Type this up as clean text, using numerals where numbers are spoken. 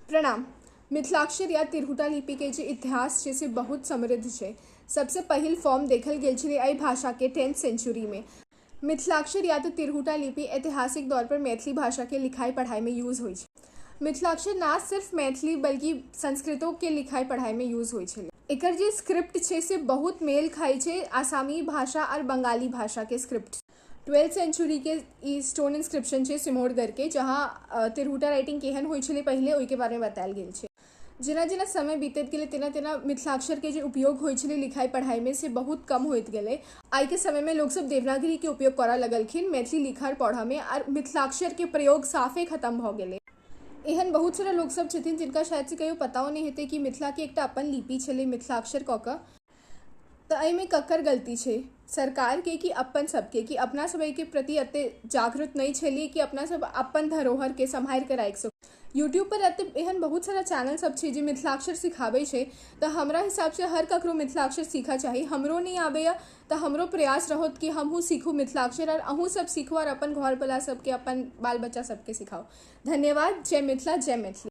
प्रणाम। मिथिलाक्षर या तिरहुता लिपिके जे इतिहास छै से बहुत समृद्ध छै। सबसँ पहिल फॉर्म देखल गेल छलै एहि भाषाके 10th सेंचुरीमे। मिथिलाक्षर या तऽ तिरहुता लिपि ऐतिहासिक तौर पर मैथिली भाषाके लिखाइ पढ़ाइमे यूज होइ छै। मिथिलाक्षर ना सिर्फ मैथिली बल्कि संस्कृतोके लिखाइ पढ़ाइमे यूज होइ छलै। एकर जे स्क्रिप्ट छै से बहुत मेल खाइ छै आसामी भाषा आओर बंगाली भाषाके स्क्रिप्ट। 12th सेंचुरीके ई स्टोन इंस्क्रिप्शन छै सिमोरगढ़के, जहाँ तिरहुता राइटिंग केहन होइ छलै पहिले ओहिके बारेमे बतायल गेल छै। जेना जेना समय बीतैत गेलै तेना तेना मिथिलाक्षरके जे उपयोग होइ छलै लिखाइ पढ़ाइमे से बहुत कम होइत गेलै। आइके समयमे लोकसब देवनागरीके उपयोग करऽ लगलखिन मैथिली लिखऽ पढ़ऽमे, आर मिथिलाक्षरके प्रयोग साफे खतम भऽ गेलै। एहन बहुत सारा लोकसब छथिन जिनका शायद से कहियो पताओ नहि हेतै कि मिथिलाके एकटा अपन लिपि छलै मिथिलाक्षर कऽ कऽ। तऽ एहिमे ककर गलती छै? सरकारके कि अपन सबके? कि अपना सब एहिके प्रति एते जागरूक नहि छलियै कि अपना सब अपन धरोहरके सम्हारि कऽ राखि सकी? यूट्यूब पर एते एहन बहुत सारा चैनल सब छै जे मिथिलाक्षर सिखाबै छै, तऽ हमरा हिसाबसँ हर ककरो मिथिलाक्षर सीखऽ चाही। हमरो नहि आबैए तऽ हमरो प्रयास रहत कि हमहूँ सीखू मिथिलाक्षर, आओर अहूँ सब सीखू आओर अपन घरवला सबके, अपन बाल बच्चा सबके सिखाउ। धन्यवाद। जय मिथिला, जय मैथिली।